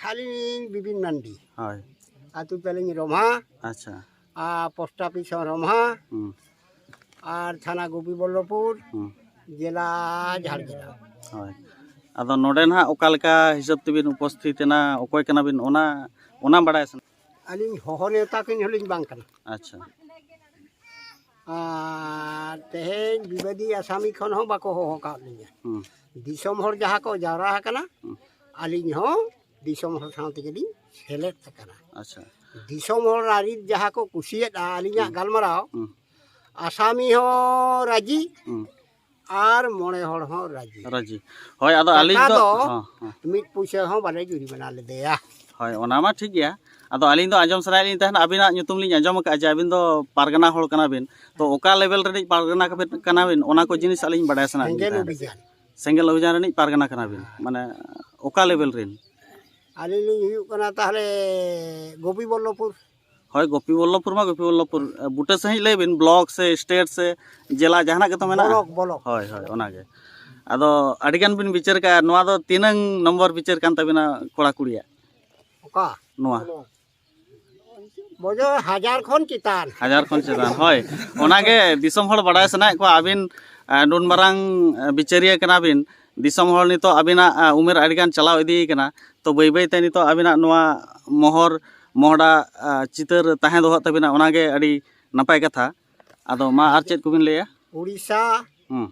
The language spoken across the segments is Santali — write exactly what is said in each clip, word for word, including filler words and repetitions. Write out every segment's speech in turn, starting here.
ᱟᱹᱞᱤᱧ ᱵᱤᱵᱤᱱ ᱢᱟᱱᱰᱤ᱾ ᱦᱳᱭ᱾ ᱟᱹᱛᱩ ᱛᱟᱹᱞᱤᱧ ᱨᱚᱢᱦᱟ᱾ ᱟᱪᱪᱷᱟ᱾ ᱟᱨ ᱯᱳᱥᱴ ᱚᱯᱷᱤᱥ ᱦᱚᱸ ᱨᱚᱢᱦᱟ᱾ ᱦᱩᱸ᱾ ᱟᱨ ᱛᱷᱟᱱᱟ ᱜᱳᱯᱤᱵᱚᱞᱞᱚᱯᱩᱨ᱾ ᱦᱩᱸ᱾ ᱡᱮᱞᱟ ᱡᱷᱟᱲᱜᱨᱟᱢ᱾ ᱦᱳᱭ᱾ ᱟᱫᱚ ᱱᱚᱰᱮ ᱱᱟᱦᱟᱜ ᱚᱠᱟ ᱞᱮᱠᱟ ᱦᱤᱥᱟᱹᱵ ᱛᱮᱵᱤᱱ ᱩᱯᱚᱥᱛᱷᱤᱛ ᱮᱱᱟ, ᱚᱠᱚᱭ ᱠᱟᱱᱟᱵᱤᱱ, ᱚᱱᱟ, ᱚᱱᱟ ᱵᱟᱲᱟᱭ ᱥᱟᱱᱟ᱾ ᱟᱹᱞᱤᱧ ᱦᱚᱦᱚ ᱱᱮᱣᱛᱟ ᱠᱤᱱ ᱦᱚᱸᱞᱤᱧ ᱵᱟᱝ ᱠᱟᱱᱟ᱾ ᱟᱪᱪᱷᱟ᱾ ᱟᱨ ᱛᱮᱦᱮᱧ ᱵᱤᱵᱟᱹᱫᱤ ᱟᱥᱟᱢᱤ ᱠᱷᱚᱱ ᱦᱚᱸ ᱵᱟᱠᱚ ᱦᱚᱦᱚ ᱠᱟᱜ ᱞᱤᱧᱟ᱾ ᱦᱩᱸ᱾ ᱫᱤᱥᱚᱢ ᱦᱚᱲ ᱡᱟᱦᱟᱸ ᱠᱚ ᱡᱟᱣᱨᱟ ᱟᱠᱟᱱᱟ, ᱦᱩᱸ᱾ ᱟᱹᱞᱤᱧ ᱦᱚᱸ ᱫᱤᱥᱚᱢ ᱦᱚᱲ ᱥᱟᱶ ᱛᱮᱜᱮ ᱞᱤᱧ ᱥᱮᱞᱮᱫ ᱟᱠᱟᱱᱟ᱾ ᱟᱪᱪᱷᱟ᱾ ᱫᱤᱥᱚᱢ ᱦᱚᱲ ᱨᱟᱹᱭᱨᱤᱛ ᱡᱟᱦᱟᱸ ᱠᱚ ᱠᱩᱥᱤᱭᱟᱫᱼᱟ ᱟᱹᱞᱤᱧᱟᱜ ᱦᱩᱸ᱾ ᱜᱟᱞᱢᱟᱨᱟᱣ, ᱦᱩᱸ᱾ ᱟᱥᱟᱢᱤ ᱦᱚᱸ ᱨᱟᱹᱡᱤ ᱦᱩᱸ᱾ ᱟᱨ ᱢᱚᱬᱮ ᱦᱚᱲ ᱦᱚᱸ ᱨᱟᱹᱡᱤ᱾ ᱨᱟᱹᱡᱤ᱾ ᱦᱳᱭ, ᱟᱫᱚ ᱟᱹᱞᱤᱧ ᱴᱟᱠᱟ ᱫᱚ, ᱫᱚ ᱦᱚᱸ, ᱦᱚᱸ᱾ ᱢᱤᱫ ᱯᱩᱭᱥᱟᱹ ᱦᱚᱸ ᱵᱟᱞᱮ ᱡᱩᱨᱤᱢᱟᱱᱟ ᱞᱮᱫᱮᱭᱟ᱾ ᱦᱳᱭ, ᱚᱱᱟ ᱢᱟ ᱴᱷᱤᱠ ᱜᱮᱭᱟ᱾ ᱟᱫᱚ ᱟᱹᱞᱤᱧ ᱫᱚ ᱟᱸᱡᱚᱢ ᱥᱟᱱᱟᱭᱮᱫ ᱞᱤᱧ ᱛᱟᱦᱮᱱ, ᱟᱹᱵᱤᱱᱟᱜ ᱧᱩᱛᱩᱢ ᱞᱤᱧ ᱟᱸᱡᱚᱢ ᱟᱠᱟᱫᱼᱟ ᱡᱮ ᱟᱹᱵᱤᱱ ᱫᱚ ᱯᱟᱨᱜᱟᱱᱟ ᱦᱚᱲ ᱠᱟᱱᱟ ᱵᱤᱱ, ᱛᱚ ᱚᱠᱟ ᱞᱮᱵᱮᱞ ᱨᱤᱱᱤᱡ ᱯᱟᱨᱜᱟᱱᱟ ᱠᱟᱱᱟ ᱵᱤᱱ, ᱚᱱᱟ ᱠᱚ ᱡᱤᱱᱤᱥ ᱟᱹᱞᱤᱧ ᱵᱟᱰᱟᱭ ᱥᱟᱱᱟᱭᱮᱫ ᱞᱤᱧ ᱥᱮᱸᱜᱮᱞ ᱛᱟᱦᱮᱱ᱾ ᱚᱵᱷᱤᱡᱟᱱ᱾ ᱥᱮᱸᱜᱮᱞ ᱚᱵᱷᱤᱡᱟᱱ ᱨᱤᱱᱤᱡ ᱯᱟᱨᱜᱟᱱᱟ ᱠᱟᱱᱟ ᱵᱤᱱ, ᱢᱟᱱᱮ ᱚᱠᱟ ᱞᱮᱵᱮᱞ ᱨᱤᱱ? ᱟᱹᱞᱤᱧ ᱞᱤᱧ ᱦᱩᱭᱩᱜ ᱠᱟᱱᱟ ᱛᱟᱦᱚᱞᱮ ᱜᱳᱯᱤ ᱵᱚᱞᱞᱚᱯᱩᱨ᱾ ᱦᱳᱭ, ᱜᱳᱯᱤ ᱵᱚᱞᱞᱚᱯᱩᱨ ᱢᱟ ᱜᱳᱯᱤ ᱵᱚᱞᱞᱚᱯᱩᱨ, ᱵᱩᱴᱟᱹ ᱥᱟᱺᱦᱤᱡ ᱞᱟᱹᱭ ᱵᱤᱱ, ᱵᱞᱚᱠ ᱥᱮ ᱥᱴᱮᱴ ᱥᱮ ᱡᱮᱞᱟ ᱡᱟᱦᱟᱱᱟᱜ ᱜᱮᱛᱚ ᱢᱮᱱᱟᱜᱼᱟ? Block, block. ᱦᱳᱭ, ᱦᱳᱭ, ᱚᱱᱟᱜᱮ᱾ ᱟᱫᱚ ᱟᱹᱰᱤᱜᱟᱱ ᱵᱤᱱ ᱵᱤᱪᱟᱹᱨ ᱠᱟᱜᱼᱟ, ᱱᱚᱣᱟ ᱫᱚ ᱛᱤᱱᱟᱹᱝ ᱱᱚᱢᱵᱚᱨ ᱵᱤᱪᱟᱹᱨ ᱠᱟᱱ ᱛᱟᱵᱤᱱᱟ ᱠᱚᱲᱟ ᱠᱩᱲᱤᱭᱟᱜ? ᱚᱠᱟ? ᱱᱚᱣᱟ᱾ ᱵᱚᱡᱚ ᱦᱟᱡᱟᱨ ᱠᱷᱚᱱ ᱪᱮᱛᱟᱱ᱾ ᱦᱟᱡᱟᱨ ᱠᱷᱚᱱ ᱪᱮᱛᱟᱱ, ᱦᱳᱭ᱾ ᱚᱱᱟᱜᱮ ᱫᱤᱥᱚᱢ ᱦᱚᱲ ᱵᱟᱰᱟᱭ ᱥᱟᱱᱟᱭᱮᱫ ᱠᱚᱣᱟ, ᱟᱹᱵᱤᱱ, ᱮ, ᱱᱩᱱ ᱢᱟᱨᱟᱝ, ᱮ, ᱵᱤᱪᱟᱹᱨᱤᱭᱟᱹ ᱠᱟᱱᱟ ᱵᱤᱱ, ᱫᱤᱥᱚᱢ ᱦᱚᱲ ᱱᱤᱛᱚᱜ ᱟᱹᱵᱤᱱᱟᱜ, ᱮ, ᱩᱢᱮᱨ ᱟᱹᱰᱤᱜᱟᱱ ᱪᱟᱞᱟᱣ ᱤᱫᱤ ᱠᱟᱱᱟ, ᱛᱚ ᱵᱟᱹᱭ ᱵᱟᱹᱭ ᱛᱮ ᱱᱤᱛᱚᱜ ᱟᱹᱵᱤᱱᱟᱜ ᱱᱚᱣᱟ ᱢᱚᱦᱚᱨ, ᱢᱚᱦᱰᱟ, ᱮ, ᱪᱤᱛᱟᱹᱨ ᱛᱟᱦᱮᱸ ᱫᱚᱦᱚᱜ ᱛᱟᱹᱵᱤᱱᱟ, ᱚᱱᱟᱜᱮ ᱟᱹᱰᱤ ᱱᱟᱯᱟᱭ ᱠᱟᱛᱷᱟ᱾ ᱟᱫᱚ ᱢᱟ ᱟᱨ ᱪᱮᱫ ᱠᱚᱵᱤᱱ ᱞᱟᱹᱭᱟ? ᱩᱲᱤᱥᱥᱟ, ᱦᱩᱸ᱾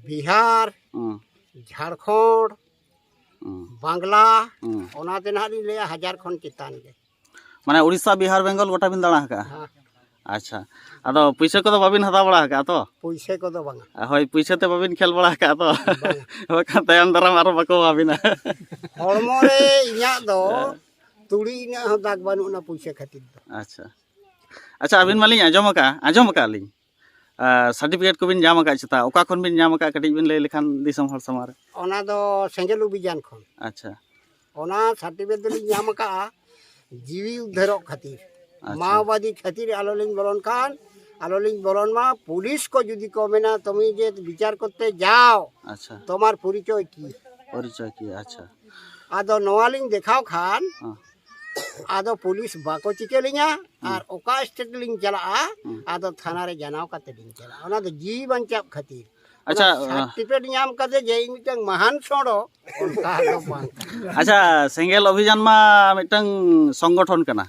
ᱵᱤᱦᱟᱨ, ᱦᱩᱸ᱾ ᱡᱷᱟᱲᱠᱷᱚᱸᱰ, ᱦᱩᱸ᱾ ᱵᱟᱝᱞᱟ, ᱦᱩᱸ᱾ ᱚᱱᱟᱛᱮ ᱱᱟᱦᱟᱜ ᱞᱤᱧ ᱞᱟᱹᱭᱟ ᱦᱟᱡᱟᱨ ᱠᱷᱚᱱ ᱪᱮᱛᱟᱱ ᱜᱮ᱾ ᱢᱟᱱᱮ ᱩᱲᱤᱥᱥᱟ, ᱵᱤᱦᱟᱨ, ᱵᱮᱝᱜᱚᱞ ᱜᱚᱴᱟ ᱵᱤᱱ ᱫᱟᱬᱟ ᱟᱠᱟᱜᱼᱟ? ᱦᱮᱸ᱾ ᱟᱪᱪᱷᱟ, ᱟᱫᱚ ᱯᱩᱭᱥᱟᱹ ᱠᱚᱫᱚ ᱵᱟᱵᱤᱱ ᱦᱟᱛᱟᱣ ᱵᱟᱲᱟ ᱟᱠᱟᱜᱼᱟ ᱛᱚ? ᱯᱩᱭᱥᱟᱹ ᱠᱚᱫᱚ ᱵᱟᱝᱟ᱾ ᱦᱳᱭ, ᱯᱩᱭᱥᱟᱹ ᱛᱮ ᱵᱟᱵᱤᱱ ᱠᱷᱮᱞ ᱵᱟᱲᱟ ᱟᱠᱟᱜᱼᱟ ᱛᱚ? ᱵᱟᱝᱟ᱾ ᱵᱟᱠᱷᱟᱱ ᱛᱟᱭᱚᱢ ᱫᱟᱨᱟᱢ ᱟᱨᱚ ᱵᱟᱠᱚ ᱮᱢᱟᱵᱤᱱᱟ᱾ ᱦᱚᱲᱢᱚ ᱨᱮ ᱤᱧᱟᱹᱜ ᱫᱚ ᱦᱮᱸ᱾ ᱛᱩᱲᱤ ᱤᱱᱟᱹᱜ ᱦᱚᱸ ᱫᱟᱜᱽ ᱵᱟᱹᱱᱩᱜ ᱚᱱᱟ ᱯᱩᱭᱥᱟᱹ ᱠᱷᱟᱹᱛᱤᱨ ᱫᱚ᱾ ᱟᱪᱪᱷᱟ, ᱟᱪᱪᱷᱟ, ᱟᱹᱵᱤᱱ ᱢᱟᱞᱤᱧ ᱟᱸᱡᱚᱢ ᱟᱠᱟᱜᱼᱟ, ᱟᱸᱡᱚᱢ ᱟᱠᱟᱜᱼᱟ ᱞᱤᱧ, ᱟᱨ ᱥᱟᱨᱴᱤᱯᱷᱤᱠᱮᱴ ᱠᱚᱵᱤᱱ ᱧᱟᱢ ᱟᱠᱟᱫ ᱪᱮᱛᱟ? ᱚᱠᱟ ᱠᱷᱚᱱ ᱵᱤᱱ ᱧᱟᱢ ᱟᱠᱟᱫᱼᱟ? ᱠᱟᱹᱴᱤᱡ ᱵᱤᱱ ᱞᱟᱹᱭ ᱞᱮᱠᱷᱟᱱ ᱫᱤᱥᱚᱢ ᱦᱚᱲ ᱥᱟᱢᱟᱝ ᱨᱮ᱾ ᱚᱱᱟ ᱫᱚ ᱥᱮᱸᱜᱮᱞ ᱚᱵᱷᱤᱡᱟᱱ ᱠᱷᱚᱱ᱾ ᱟᱪᱪᱷᱟ᱾ ᱚᱱᱟ ᱥᱟᱨᱴᱤᱯᱷᱤᱠᱮᱴ ᱫᱚᱞᱤᱧ ᱧᱟᱢ ᱟᱠᱟᱫᱼᱟ ᱡᱤᱣᱤ ᱩᱫᱽᱫᱷᱟᱹᱨᱚᱜ ᱠᱷᱟᱹᱛᱤᱨ᱾ ᱟᱪᱪᱷᱟ᱾ ᱢᱟᱣᱵᱟᱫᱤ ᱠᱷᱟᱹᱛᱤᱨ ᱟᱞᱚᱞᱤᱧ ᱵᱚᱞᱚᱱ ᱠᱷᱟᱱ, ᱟᱞᱚᱞᱤᱧ ᱵᱚᱞᱚᱱ ᱢᱟ᱾ ᱯᱩᱞᱤᱥ ᱠᱚ ᱡᱩᱫᱤ ᱠᱚ ᱢᱮᱱᱟ, "ᱛᱩᱢᱤ ᱡᱮ ᱵᱤᱪᱟᱨ ᱠᱚᱨᱛᱮ ᱡᱟᱣ, ᱟᱪᱪᱷᱟ᱾ ᱛᱳᱢᱟᱨ ᱯᱚᱨᱤᱪᱚᱭ ᱠᱤ?" ᱯᱚᱨᱤᱪᱚᱭ ᱠᱤ, ᱟᱪᱪᱷᱟ᱾ ᱟᱫᱚ ᱱᱚᱣᱟ ᱞᱤᱧ ᱫᱮᱠᱷᱟᱣ ᱠᱷᱟᱱ ᱦᱮᱸ᱾ ᱟᱫᱚ ᱯᱩᱞᱤᱥ ᱵᱟᱠᱚ ᱪᱤᱠᱟᱹ ᱞᱤᱧᱟ᱾ ᱦᱮᱸ᱾ ᱟᱨ ᱚᱠᱟ ᱥᱴᱮᱴ ᱞᱤᱧ ᱪᱟᱞᱟᱜᱼᱟ, ᱦᱮᱸ᱾ ᱟᱫᱚ ᱛᱷᱟᱱᱟ ᱨᱮ ᱡᱟᱱᱟᱣ ᱠᱟᱛᱮ ᱞᱤᱧ ᱪᱟᱞᱟᱜᱼᱟ, ᱚᱱᱟ ᱫᱚ ᱡᱤᱣᱤ ᱵᱟᱧᱪᱟᱣ ᱠᱷᱟᱹᱛᱤᱨ᱾ ᱟᱪᱪᱷᱟ᱾ ᱚᱱᱟ ᱥᱟᱨᱴᱤᱯᱷᱤᱠᱮᱴ ᱧᱟᱢ ᱠᱟᱛᱮ ᱡᱮ ᱤᱧ ᱢᱤᱫᱴᱟᱝ ᱢᱟᱦᱟᱱ ᱥᱚᱲᱚ, ᱚᱱᱠᱟ ᱫᱚ ᱵᱟᱝ ᱠᱟᱱᱟ᱾ ᱟᱪᱪᱷᱟ, ᱥᱮᱸᱜᱮᱞ ᱚᱵᱷᱤᱡᱟᱱ ᱢᱟ ᱢᱤᱫᱴᱟᱝ ᱥᱚᱝᱜᱚᱴᱷᱚᱱ ᱠᱟᱱᱟ,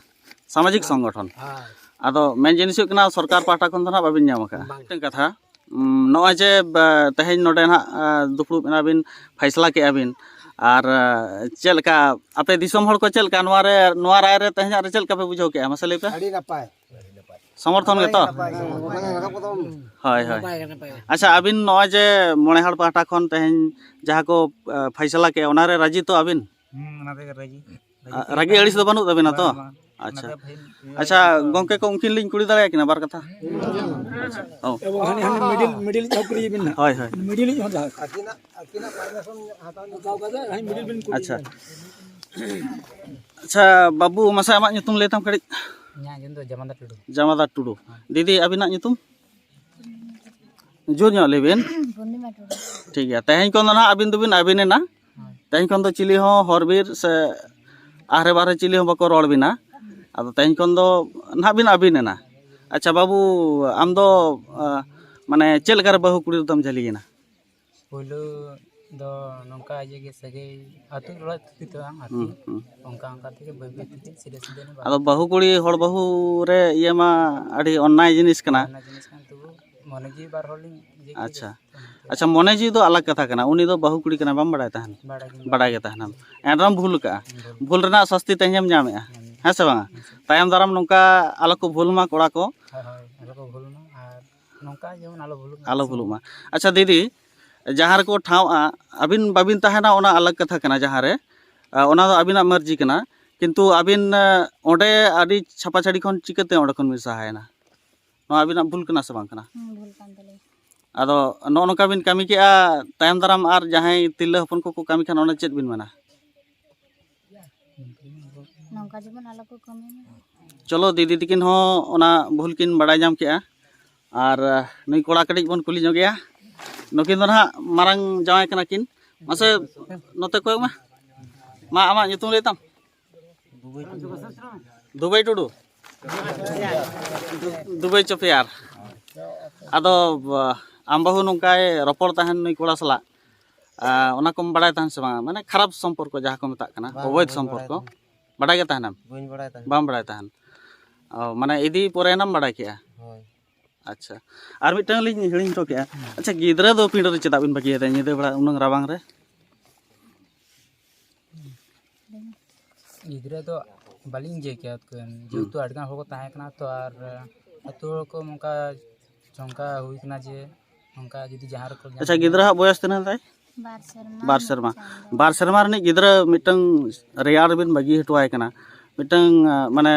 ᱥᱟᱢᱟᱡᱤᱠ ᱥᱚᱝᱜᱚᱴᱷᱚᱱ᱾ ᱦᱳᱭ᱾ ᱟᱫᱚ ᱢᱮᱱ ᱡᱤᱱᱤᱥ ᱦᱩᱭᱩᱜ ᱠᱟᱱᱟ, ᱥᱚᱨᱠᱟᱨ ᱯᱟᱦᱴᱟ ᱠᱷᱚᱱ ᱫᱚ ᱱᱟᱦᱟᱜ ᱵᱟᱵᱤᱱ ᱧᱟᱢ ᱟᱠᱟᱫᱼᱟ᱾ ᱵᱟᱝ᱾ ᱢᱤᱫᱴᱟᱝ ᱠᱟᱛᱷᱟ, ᱩᱢ, ᱱᱚᱜᱼᱚᱭ ᱡᱮ, ᱵᱟ, ᱛᱮᱦᱮᱧ ᱱᱚᱰᱮ ᱱᱟᱦᱟᱜ, ᱟ, ᱫᱩᱯᱲᱩᱵ ᱮᱱᱟ ᱵᱤᱱ, ᱯᱷᱟᱭᱥᱟᱞᱟ ᱠᱮᱜᱼᱟ ᱵᱤᱱ, ᱟᱨ, ᱟ, ᱪᱮᱫ ᱞᱮᱠᱟ ᱟᱯᱮ ᱫᱤᱥᱚᱢ ᱦᱚᱲ ᱠᱚ ᱪᱮᱫ ᱞᱮᱠᱟ ᱱᱚᱣᱟ ᱨᱮ, ᱱᱚᱣᱟ ᱨᱟᱭ ᱨᱮ ᱛᱮᱦᱮᱧᱟᱜ ᱨᱮ ᱪᱮᱫ ᱞᱮᱠᱟ ᱯᱮ ᱵᱩᱡᱷᱟᱹᱣ ᱠᱮᱜᱼᱟ? ᱢᱟᱥᱮ ᱞᱟᱹᱭ ᱯᱮ᱾ ᱟᱹᱰᱤ ᱱᱟᱯᱟᱭ᱾ ᱥᱚᱢᱚᱨᱛᱷᱚᱱ ᱜᱮᱛᱚ? ᱱᱟᱯᱟᱭ, ᱱᱟᱯᱟᱭ᱾ ᱦᱳᱭ, ᱦᱳᱭ᱾ ᱱᱟᱯᱟᱭ ᱜᱮ, ᱱᱟᱯᱟᱭ ᱜᱮ᱾ ᱟᱪᱪᱷᱟ, ᱟᱹᱵᱤᱱ ᱱᱚᱜᱼᱚᱭ ᱡᱮ ᱢᱚᱬᱮ ᱦᱚᱲ ᱯᱟᱦᱴᱟ ᱠᱷᱚᱱ ᱛᱮᱦᱮᱧ ᱡᱟᱦᱟᱸ ᱠᱚ, ᱟ, ᱯᱷᱟᱭᱥᱟᱞᱟ ᱠᱮᱜᱼᱟ, ᱚᱱᱟ ᱨᱮ ᱨᱟᱹᱡᱤ ᱛᱚ ᱟᱹᱵᱤᱱ? ᱦᱩᱸ, ᱚᱱᱟ ᱛᱮᱜᱮ ᱨᱟᱹᱡᱤ᱾ ᱟ, ᱨᱟᱹᱜᱤ ᱟᱹᱲᱤᱥ ᱫᱚ ᱵᱟᱹᱱᱩᱜ ᱛᱟᱵᱤᱱᱟ ᱛᱚ? ᱵᱟᱝ, ᱵᱟᱝ᱾ ᱟᱪᱪᱷᱟ᱾ ᱚᱱᱟ ᱛᱮ ᱵᱷᱟᱹᱜᱤ ᱟᱪᱪᱷᱟ, ᱜᱚᱝᱠᱮ ᱠᱚ ᱩᱱᱠᱤᱱ ᱞᱤᱧ ᱠᱩᱞᱤ ᱫᱟᱲᱮᱭᱟᱠᱤᱱᱟ ᱵᱟᱨ ᱠᱟᱛᱷᱟ? ᱟᱪᱪᱷᱟ᱾ ᱚ᱾ ᱮᱵᱚᱝ ᱦᱟᱱᱮ, ᱦᱟᱱᱮ ᱢᱤᱰᱤᱞ, ᱢᱤᱰᱤᱞ ᱡᱟᱦᱟᱸ ᱠᱩᱞᱤ ᱵᱤᱱ ᱱᱟᱦᱟᱜ᱾ ᱦᱳᱭ, ᱦᱳᱭ᱾ ᱢᱤᱰᱤᱞ ᱦᱚᱸ ᱡᱟᱦᱟᱸ᱾ ᱦᱟᱛᱟᱣ ᱠᱟᱛᱮ ᱦᱟᱱᱮ ᱢᱤᱰᱤᱞ ᱵᱤᱱ ᱠᱩᱞᱤ ᱟᱪᱪᱷᱟ᱾ ᱵᱤᱱᱟ᱾ ᱟᱪᱪᱷᱟ, ᱵᱟᱹᱵᱩ, ᱢᱟᱥᱮ ᱟᱢᱟᱜ ᱧᱩᱛᱩᱢ ᱞᱟᱹᱭ ᱛᱟᱢ ᱠᱟᱹᱴᱤᱡ᱾ ᱤᱧᱟᱹᱜ ᱧᱩᱛᱩᱢ ᱫᱚ ᱡᱟᱢᱟᱫᱟ ᱴᱩᱰᱩ᱾ ᱡᱟᱢᱟᱫᱟ ᱴᱩᱰᱩ᱾ ᱦᱮᱸ᱾ ᱫᱤᱫᱤ, ᱟᱹᱵᱤᱱᱟᱜ ᱧᱩᱛᱩᱢ? ᱡᱳᱨ ᱧᱚᱜ ᱞᱟᱹᱭ ᱵᱤᱱ᱾ ᱯᱩᱨᱱᱤᱢᱟ ᱴᱩᱰᱩ᱾ ᱴᱷᱤᱠ ᱜᱮᱭᱟ, ᱛᱮᱦᱮᱧ ᱠᱷᱚᱱ ᱫᱚ ᱱᱟᱦᱟᱜ ᱟᱹᱵᱤᱱ ᱫᱚᱵᱤᱱ ᱟᱹᱵᱤᱱ ᱮᱱᱟ᱾ ᱦᱳᱭ᱾ ᱛᱮᱦᱮᱧ ᱠᱷᱚᱱ ᱫᱚ ᱪᱤᱞᱤ ᱦᱚᱸ ᱦᱚᱨ ᱵᱤᱨ ᱥᱮ ᱟᱦᱨᱮ ᱵᱟᱦᱨᱮ ᱪᱤᱞᱤ ᱦᱚᱸ ᱵᱟᱠᱚ ᱨᱚᱲ ᱵᱤᱱᱟ᱾ ᱟᱫᱚ ᱛᱮᱦᱮᱧ ᱠᱷᱚᱱ ᱫᱚ ᱱᱟᱦᱟᱜ ᱵᱤᱱ ᱟᱹᱵᱤᱱ ᱮᱱᱟ᱾ ᱟᱪᱪᱷᱟ ᱵᱟᱹᱵᱩ, ᱟᱢ ᱫᱚ, ᱟ, ᱢᱟᱱᱮ ᱪᱮᱫ ᱞᱮᱠᱟᱨᱮ ᱵᱟᱹᱦᱩ ᱠᱩᱲᱤ ᱨᱮᱫᱚᱢ ᱡᱷᱟᱹᱞᱤ ᱮᱱᱟ? ᱯᱳᱭᱞᱳ ᱫᱚ ᱱᱚᱝᱠᱟ ᱤᱭᱟᱹ ᱜᱮ ᱥᱟᱹᱜᱟᱹᱭ ᱟᱹᱛᱩ ᱚᱲᱟᱜ ᱛᱷᱩᱛᱤ ᱛᱟᱲᱟᱢ ᱟᱨᱠᱤ᱾ ᱦᱩᱸ, ᱦᱩᱸ᱾ ᱚᱱᱠᱟ ᱚᱱᱠᱟ ᱛᱮᱜᱮ ᱵᱟᱹᱭ ᱵᱟᱹᱭ ᱛᱮᱜᱮ ᱥᱤᱨᱟᱹ ᱥᱤᱫᱟᱹ ᱮᱱᱟ᱾ ᱟᱫᱚ ᱵᱟᱹᱦᱩ ᱠᱩᱲᱤ ᱦᱚᱲ ᱵᱟᱹᱦᱩ ᱨᱮ ᱤᱭᱟᱹ ᱢᱟ ᱟᱹᱰᱤ ᱚᱱᱱᱟᱭ ᱡᱤᱱᱤᱥ ᱠᱟᱱᱟ᱾ ᱚᱱᱟ ᱡᱤᱱᱤᱥ ᱠᱟᱱ ᱛᱚᱵᱩ ᱢᱚᱱᱮ ᱡᱤᱣᱤ ᱵᱟᱨ ᱦᱚᱲ ᱞᱤᱧ ᱤᱭᱟᱹ ᱠᱮᱫ ᱟᱪᱪᱷᱟ᱾ ᱜᱮ᱾ ᱟᱪᱪᱷᱟ, ᱢᱚᱱᱮ ᱡᱤᱣᱤ ᱫᱚ ᱟᱞᱟᱜᱽ ᱠᱟᱛᱷᱟ ᱠᱟᱱᱟ, ᱩᱱᱤ ᱫᱚ ᱵᱟᱹᱦᱩ ᱠᱩᱲᱤ ᱠᱟᱱᱟᱭ, ᱵᱟᱢ ᱵᱟᱲᱟᱭ ᱛᱟᱦᱮᱱ? ᱵᱟᱲᱟᱭ ᱜᱮ᱾ ᱵᱟᱲᱟᱭ ᱜᱮ ᱛᱟᱦᱮᱱᱟᱢ᱾ ᱮᱱᱨᱮᱦᱚᱸ ᱵᱷᱩᱞ ᱠᱟᱜᱼᱟ᱾ ᱦᱩᱸ᱾ ᱵᱷᱩᱞ ᱨᱮᱱᱟᱜ ᱥᱟᱥᱛᱤ ᱛᱮᱦᱮᱧᱮᱢ ᱧᱟᱢᱮᱜᱼᱟ᱾ ᱦᱩᱸ᱾ ᱦᱮᱸ ᱥᱮ ᱵᱟᱝᱟ? ᱦᱩᱸ᱾ ᱛᱟᱭᱚᱢ ᱫᱟᱨᱟᱢ ᱱᱚᱝᱠᱟ ᱟᱞᱚ ᱠᱚ ᱵᱷᱩᱞ ᱢᱟ ᱠᱚᱲᱟ ᱠᱚ᱾ ᱦᱳᱭ, ᱦᱳᱭ, ᱟᱞᱚ ᱠᱚ ᱵᱷᱩᱞ ᱢᱟ ᱟᱨ ᱱᱚᱝᱠᱟ ᱡᱮᱢᱚᱱ ᱟᱞᱚ ᱵᱷᱩᱞᱩᱜ ᱢᱟ᱾ ᱟᱞᱚ ᱵᱷᱩᱞᱩᱜ ᱢᱟ᱾ ᱟᱪᱪᱷᱟ ᱫᱤᱫᱤ, ᱡᱟᱦᱟᱸ ᱨᱮᱠᱚ ᱴᱷᱟᱶᱼᱟ, ᱟᱹᱵᱤᱱ ᱵᱟᱹᱵᱤᱱ ᱛᱟᱦᱮᱱᱟ, ᱚᱱᱟ ᱟᱞᱟᱜᱽ ᱠᱟᱛᱷᱟ ᱠᱟᱱᱟ᱾ ᱡᱟᱦᱟᱸ ᱨᱮ, ᱟ, ᱚᱱᱟ ᱫᱚ ᱟᱹᱵᱤᱱᱟᱜ ᱢᱟᱹᱨᱡᱤ ᱠᱟᱱᱟ, ᱠᱤᱱᱛᱩ ᱟᱹᱵᱤᱱ, ᱟ, ᱚᱸᱰᱮ ᱟᱹᱰᱤ ᱪᱷᱟᱯᱟ ᱪᱷᱟᱹᱲᱤ ᱠᱷᱚᱱ ᱪᱤᱠᱟᱹᱛᱮ ᱚᱸᱰᱮ ᱠᱷᱚᱱ ᱵᱤᱱ ᱥᱟᱦᱟᱭᱮᱱᱟ? ᱱᱚᱣᱟ ᱟᱹᱵᱤᱱᱟᱜ ᱵᱷᱩᱞ ᱠᱟᱱᱟ ᱥᱮ ᱵᱟᱝ ᱠᱟᱱᱟ? ᱦᱩᱸ, ᱵᱷᱩᱞ ᱠᱟᱱ ᱛᱟᱞᱮᱭᱟ᱾ ᱟᱫᱚ ᱱᱚᱜᱼᱚ ᱱᱚᱝᱠᱟ ᱵᱤᱱ ᱠᱟᱹᱢᱤ ᱠᱮᱜᱼᱟ, ᱛᱟᱭᱚᱢ ᱫᱟᱨᱟᱢ ᱟᱨ ᱡᱟᱦᱟᱸᱭ ᱛᱤᱨᱞᱟᱹ ᱦᱚᱯᱚᱱ ᱠᱚᱠᱚ ᱠᱟᱹᱢᱤ ᱠᱷᱟᱱ, ᱚᱱᱟ ᱪᱮᱫ ᱵᱤᱱ ᱢᱮᱱᱟ? ᱱᱚᱝᱠᱟ ᱡᱮᱢᱚᱱ ᱟᱞᱚ ᱠᱚ ᱠᱟᱹᱢᱤ ᱢᱟ᱾ ᱪᱚᱞᱚ, ᱫᱤᱫᱤ ᱛᱟᱹᱠᱤᱱ ᱦᱚᱸ ᱚᱱᱟ ᱵᱷᱩᱞ ᱠᱤᱱ ᱵᱟᱲᱟᱭ ᱧᱟᱢ ᱠᱮᱜᱼᱟ᱾ ᱟᱨ, ᱟᱦ, ᱱᱩᱭ ᱠᱚᱲᱟ ᱠᱟᱹᱴᱤᱡ ᱵᱚᱱ ᱠᱩᱞᱤ ᱧᱚᱜᱮᱭᱟ᱾ ᱱᱩᱠᱤᱱ ᱫᱚ ᱱᱟᱦᱟᱜ ᱢᱟᱨᱟᱝ ᱡᱟᱶᱟᱭ ᱠᱟᱱᱟ ᱠᱤᱱ᱾ ᱢᱟᱥᱮ ᱱᱚᱛᱮ ᱠᱚᱭᱚᱜ ᱢᱮ᱾ ᱢᱟ, ᱟᱢᱟᱜ ᱧᱩᱛᱩᱢ ᱞᱟᱹᱭ ᱛᱟᱢ? ᱫᱩᱵᱟᱹᱭ ᱴᱩᱰᱩ᱾ ᱫᱩᱵᱟᱹᱭ ᱪᱚᱯᱮᱭᱟᱨ᱾ ᱟᱫᱚ, ᱵᱟ-, ᱟᱢ ᱵᱟᱹᱦᱩ ᱱᱚᱝᱠᱟᱭ ᱨᱚᱯᱚᱲ ᱛᱟᱦᱮᱱ ᱱᱩᱭ ᱠᱚᱲᱟ ᱥᱟᱞᱟᱜ, ᱟ, ᱚᱱᱟ ᱠᱚᱢ ᱵᱟᱲᱟᱭ ᱛᱟᱦᱮᱱ ᱥᱮ ᱵᱟᱝᱟ? ᱢᱟᱱᱮ ᱠᱷᱟᱨᱟᱯ ᱥᱚᱢᱯᱚᱨᱠᱚ ᱡᱟᱦᱟᱸ ᱠᱚ ᱢᱮᱛᱟᱜ ᱠᱟᱱᱟ, ᱵᱟᱝ, ᱚᱵᱳᱭᱫᱷ ᱵᱟᱹᱧ ᱵᱟᱲᱟᱭ ᱥᱚᱢᱯᱚᱨᱠᱚ᱾ ᱛᱟᱦᱮᱱ᱾ ᱵᱟᱰᱟᱭ ᱜᱮ ᱛᱟᱦᱮᱱᱟᱢ? ᱵᱟᱹᱧ ᱵᱟᱲᱟᱭ ᱛᱟᱦᱮᱱ᱾ ᱵᱟᱢ ᱵᱟᱲᱟᱭ ᱛᱟᱦᱮᱱ᱾ ᱚ, ᱢᱟᱱᱮ ᱤᱫᱤ ᱯᱚᱨᱮᱱᱟᱢ ᱵᱟᱲᱟᱭ ᱠᱮᱜᱼᱟ? ᱦᱳᱭ᱾ ᱟᱪᱪᱷᱟ᱾ ᱟᱨ ᱢᱤᱫᱴᱟᱝ ᱞᱤᱧ ᱦᱤᱲᱤᱧ ᱦᱚᱴᱚ ᱠᱮᱜᱼᱟ᱾ ᱟᱪᱪᱷᱟ, ᱜᱤᱫᱽᱨᱟᱹ ᱫᱚ ᱯᱤᱸᱰᱟᱹ ᱨᱮ ᱪᱮᱫᱟᱜ ᱵᱤᱱ ᱵᱟᱹᱜᱤᱭᱟᱫᱮᱭᱟ ᱧᱤᱫᱟᱹ ᱵᱮᱲᱟ ᱩᱱᱟᱹᱝ ᱨᱟᱵᱟᱝ ᱨᱮ? ᱜᱤᱫᱽᱨᱟᱹ ᱫᱚ ᱵᱟᱹᱞᱤᱧ ᱤᱭᱟᱹ ᱠᱮᱭᱟ, ᱡᱮᱦᱮᱛᱩ ᱟᱹᱰᱤᱜᱟᱱ ᱦᱚᱲ ᱠᱚ ᱛᱟᱦᱮᱸ ᱠᱟᱱᱟ ᱛᱚ, ᱟᱨ ᱟᱹᱛᱩ ᱦᱚᱲ ᱠᱚ ᱱᱚᱝᱠᱟ ᱪᱚᱝᱠᱟ ᱦᱩᱭ ᱠᱟᱱᱟ ᱡᱮ ᱱᱚᱝᱠᱟ ᱡᱩᱫᱤ ᱡᱟᱦᱟᱸ ᱨᱮᱠᱚ ᱧᱟᱢ ᱟᱪᱪᱷᱟ, ᱠᱮᱭᱟ᱾ ᱜᱤᱫᱽᱨᱟᱹᱣᱟᱜ ᱵᱚᱭᱚᱥ ᱛᱤᱱᱟᱹᱜ ᱛᱟᱭ? ᱵᱟᱨ ᱥᱮᱨᱢᱟ᱾ ᱵᱟᱨ ᱢᱤᱫ ᱥᱮᱨᱢᱟ᱾ ᱪᱟᱸᱫᱚ᱾ ᱵᱟᱨ ᱥᱮᱨᱢᱟ ᱨᱤᱱᱤᱡ ᱜᱤᱫᱽᱨᱟᱹ ᱢᱤᱫᱴᱟᱝ ᱨᱮᱭᱟᱲ ᱵᱤᱱ ᱵᱟᱹᱜᱤ ᱦᱚᱴᱚ ᱟᱭ ᱠᱟᱱᱟ᱾ ᱢᱤᱫᱴᱟᱝ, ᱟ, ᱢᱟᱱᱮ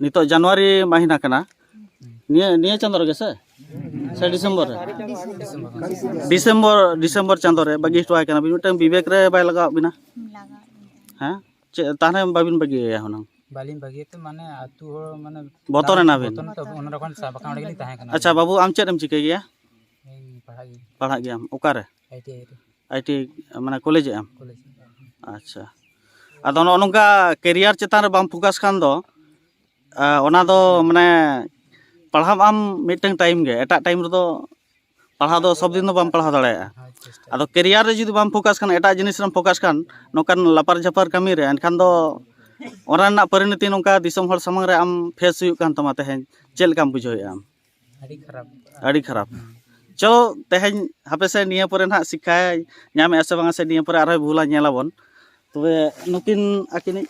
ᱱᱤᱛᱚᱜ ᱡᱟᱱᱩᱣᱟᱨᱤ ᱢᱟᱹᱦᱤᱱᱟ ᱠᱟᱱᱟ᱾ ᱱᱤᱭᱟᱹ, ᱱᱤᱭᱟᱹ ᱪᱟᱸᱫᱳ ᱨᱮᱜᱮ ᱥᱮ? ᱥᱮ ᱰᱤᱥᱮᱢᱵᱚᱨ ᱨᱮ? ᱰᱤᱥᱮᱢᱵᱚᱨ᱾ ᱰᱤᱥᱮᱢᱵᱚᱨ ᱪᱟᱸᱫᱳ ᱨᱮ ᱵᱟᱹᱜᱤ ᱦᱚᱴᱚ ᱟᱭ ᱠᱟᱱᱟ ᱵᱤᱱ᱾ ᱢᱤᱫᱴᱟᱝ ᱵᱤᱵᱮᱠ ᱨᱮ ᱵᱟᱭ ᱞᱟᱜᱟᱣᱟᱜ ᱵᱤᱱᱟ? ᱞᱟᱜᱟᱣᱟᱜ ᱞᱤᱧ ᱛᱟᱦᱮᱸᱫ᱾ ᱦᱮᱸ? ᱪᱮᱫ, ᱛᱟᱦᱞᱮ ᱵᱟᱹᱵᱤᱱ ᱵᱟᱹᱜᱤᱭᱟᱭᱟ ᱦᱩᱱᱟᱹᱝ? ᱵᱟᱹᱞᱤᱧ ᱵᱟᱹᱜᱤᱭᱟ ᱛᱚ, ᱢᱟᱱᱮ ᱟᱹᱛᱩ ᱦᱚᱲ ᱢᱟᱱᱮ ᱵᱚᱛᱚᱨ ᱮᱱᱟ ᱵᱤᱱ? ᱵᱚᱛᱚᱨ ᱛᱚ, ᱚᱱᱟ ᱨᱚᱠᱚᱢ ᱥᱟᱵ ᱟᱠᱟᱱ ᱚᱸᱰᱮ ᱜᱮᱞᱤᱧ ᱛᱟᱦᱮᱸ ᱠᱟᱱᱟ᱾ ᱟᱪᱪᱷᱟ ᱵᱟᱹᱵᱩ, ᱟᱢ ᱪᱮᱫ ᱮᱢ ᱪᱤᱠᱟᱹᱭ ᱜᱮᱭᱟ? ᱤᱧ ᱯᱟᱲᱦᱟᱜ ᱜᱤᱧ᱾ ᱯᱟᱲᱦᱟᱜ ᱜᱮᱭᱟᱢ ᱚᱠᱟᱨᱮ? ᱟᱭ ᱴᱤ ᱟᱭ ᱨᱮ᱾ ᱟᱭ ᱴᱤ ᱟᱭ ᱢᱟᱱᱮ ᱠᱚᱞᱮᱡᱽ ᱮᱫ ᱟᱢ? ᱠᱚᱞᱮᱡᱽ᱾ ᱟᱪᱪᱷᱟ᱾ ᱟᱫᱚ ᱱᱚᱜᱼᱚ ᱱᱚᱝᱠᱟ ᱠᱮᱨᱤᱭᱟᱨ ᱪᱮᱛᱟᱱ ᱨᱮ ᱵᱟᱢ ᱯᱷᱳᱠᱟᱥ ᱠᱷᱟᱱ ᱫᱚ, ᱟ, ᱚᱱᱟ ᱫᱚ ᱢᱟᱱᱮ ᱯᱟᱲᱦᱟᱜ ᱟᱢ ᱢᱤᱫᱴᱟᱝ ᱴᱟᱭᱤᱢ ᱜᱮ, ᱮᱴᱟᱜ ᱴᱟᱭᱤᱢ ᱨᱮᱫᱚ ᱯᱟᱲᱦᱟᱣ ᱫᱚ ᱥᱚᱵ ᱫᱤᱱ ᱫᱚ ᱵᱟᱢ ᱯᱟᱲᱦᱟᱣ ᱫᱟᱲᱮᱭᱟᱜᱼᱟ᱾ ᱦᱳᱭ, ᱪᱮᱥᱴᱟ᱾ ᱟᱫᱚ ᱠᱮᱨᱤᱭᱟᱨ ᱨᱮ ᱡᱩᱫᱤ ᱵᱟᱢ ᱯᱷᱳᱠᱟᱥ ᱠᱷᱟᱱ, ᱮᱴᱟᱜ ᱡᱤᱱᱤᱥ ᱨᱮᱢ ᱯᱷᱳᱠᱟᱥ ᱠᱷᱟᱱ, ᱱᱚᱝᱠᱟᱱ ᱞᱟᱯᱟᱨ ᱡᱷᱟᱯᱟᱨ ᱠᱟᱹᱢᱤ ᱨᱮ, ᱮᱱᱠᱷᱟᱱ ᱫᱚ ᱚᱱᱟ ᱨᱮᱱᱟᱜ ᱯᱚᱨᱤᱱᱚᱛᱤ ᱱᱚᱝᱠᱟ ᱫᱤᱥᱚᱢ ᱦᱚᱲ ᱥᱟᱢᱟᱝ ᱨᱮ ᱟᱢ ᱯᱷᱮᱥ ᱦᱩᱭᱩᱜ ᱠᱟᱱ ᱛᱟᱢᱟ᱾ ᱛᱮᱦᱮᱧ ᱪᱮᱫ ᱞᱮᱠᱟᱢ ᱵᱩᱡᱷᱟᱹᱣᱮᱫᱼᱟ ᱟᱢ? ᱟᱹᱰᱤ ᱠᱷᱟᱨᱟᱯ᱾ ᱟᱹᱰᱤ ᱠᱷᱟᱨᱟᱯ᱾ ᱪᱚᱞᱚ, ᱛᱮᱦᱮᱧ ᱦᱟᱯᱮ ᱥᱮ ᱱᱤᱭᱟᱹ ᱯᱚᱨᱮ ᱱᱟᱦᱟᱜ ᱥᱤᱠᱠᱷᱟᱭ ᱧᱟᱢᱮᱫᱼᱟ ᱥᱮ ᱵᱟᱝᱟ, ᱥᱮ ᱱᱤᱭᱟᱹ ᱯᱚᱨᱮ ᱟᱨᱦᱚᱸᱭ ᱵᱷᱩᱞᱟ, ᱧᱮᱞᱟᱵᱚᱱ᱾ ᱛᱚᱵᱮ ᱱᱩᱠᱤᱱ ᱟᱹᱠᱤᱱᱤᱡ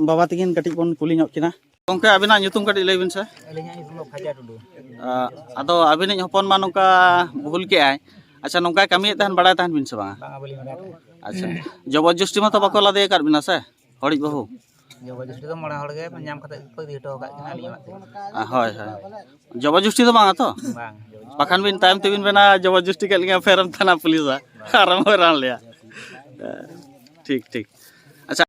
ᱵᱟᱵᱟ ᱛᱟᱹᱠᱤᱱ ᱠᱟᱹᱴᱤᱡ ᱵᱚᱱ ᱠᱩᱞᱤ ᱧᱚᱜ ᱠᱤᱱᱟ᱾ ᱜᱚᱢᱠᱮ, ᱟᱹᱵᱤᱱᱟᱜ ᱧᱩᱛᱩᱢ ᱠᱟᱹᱴᱤᱡ ᱞᱟᱹᱭ ᱵᱤᱱ ᱥᱮ᱾ ᱟᱹᱞᱤᱧᱟᱜ ᱧᱩᱛᱩᱢ ᱫᱚ ᱠᱷᱟᱡᱟ ᱴᱩᱰᱩ᱾ ᱟ, ᱟᱫᱚ ᱟᱹᱵᱤᱱᱤᱡ ᱦᱚᱯᱚᱱ ᱢᱟ ᱱᱚᱝᱠᱟ ᱵᱷᱩᱞ ᱠᱮᱜᱼᱟᱭ᱾ ᱟᱪᱪᱷᱟ, ᱱᱚᱝᱠᱟᱭ ᱠᱟᱹᱢᱤᱭᱮᱫ ᱛᱟᱦᱮᱱ, ᱵᱟᱲᱟᱭ ᱛᱟᱦᱮᱱ ᱵᱤᱱ ᱥᱮ ᱵᱟᱝᱟ? ᱵᱟᱝᱟ, ᱵᱟᱹᱞᱤᱧ ᱵᱟᱲᱟᱭ ᱛᱟᱦᱮᱸᱫ᱾ ᱟᱪᱪᱷᱟ, ᱡᱚᱵᱚᱨ ᱡᱚᱥᱴᱤ ᱢᱟᱛᱚ ᱵᱟᱠᱚ ᱞᱟᱫᱮ ᱟᱠᱟᱫ ᱵᱤᱱᱟ ᱥᱮ, ᱦᱚᱲᱤᱡ ᱵᱟᱹᱦᱩ? ᱡᱚᱵᱚᱨ ᱡᱚᱥᱴᱤ ᱫᱚ ᱢᱚᱬᱮ ᱦᱚᱲ ᱜᱮ ᱧᱟᱢ ᱠᱟᱛᱮ ᱜᱮᱠᱚ ᱤᱫᱤ ᱦᱚᱴᱚ ᱟᱠᱟᱫ ᱠᱤᱱᱟ, ᱟᱹᱞᱤᱧ ᱚᱲᱟᱜ ᱛᱮ᱾ ᱟ, ᱦᱳᱭ, ᱦᱳᱭ᱾ ᱡᱚᱵᱚᱨ ᱡᱚᱥᱴᱤ ᱫᱚ ᱵᱟᱝᱟ ᱛᱚ? ᱵᱟᱝ, ᱡᱚᱵᱚᱨ ᱡᱚᱥᱴᱤ᱾ ᱵᱟᱠᱷᱟᱱ ᱵᱤᱱ ᱛᱟᱭᱚᱢ ᱛᱮᱵᱤᱱ ᱢᱮᱱᱟ, "ᱡᱚᱵᱚᱨ ᱡᱚᱥᱴᱤ ᱠᱮᱫ ᱞᱤᱧᱟ, ᱯᱷᱮᱨᱮᱢ ᱛᱷᱟᱱᱟ ᱯᱩᱞᱤᱥᱟ, ᱟᱨᱮᱢ ᱦᱚᱭᱨᱟᱱ ᱞᱮᱭᱟ᱾" ᱴᱷᱤᱠ, ᱴᱷᱤᱠ᱾ ᱟᱪᱪᱷᱟ,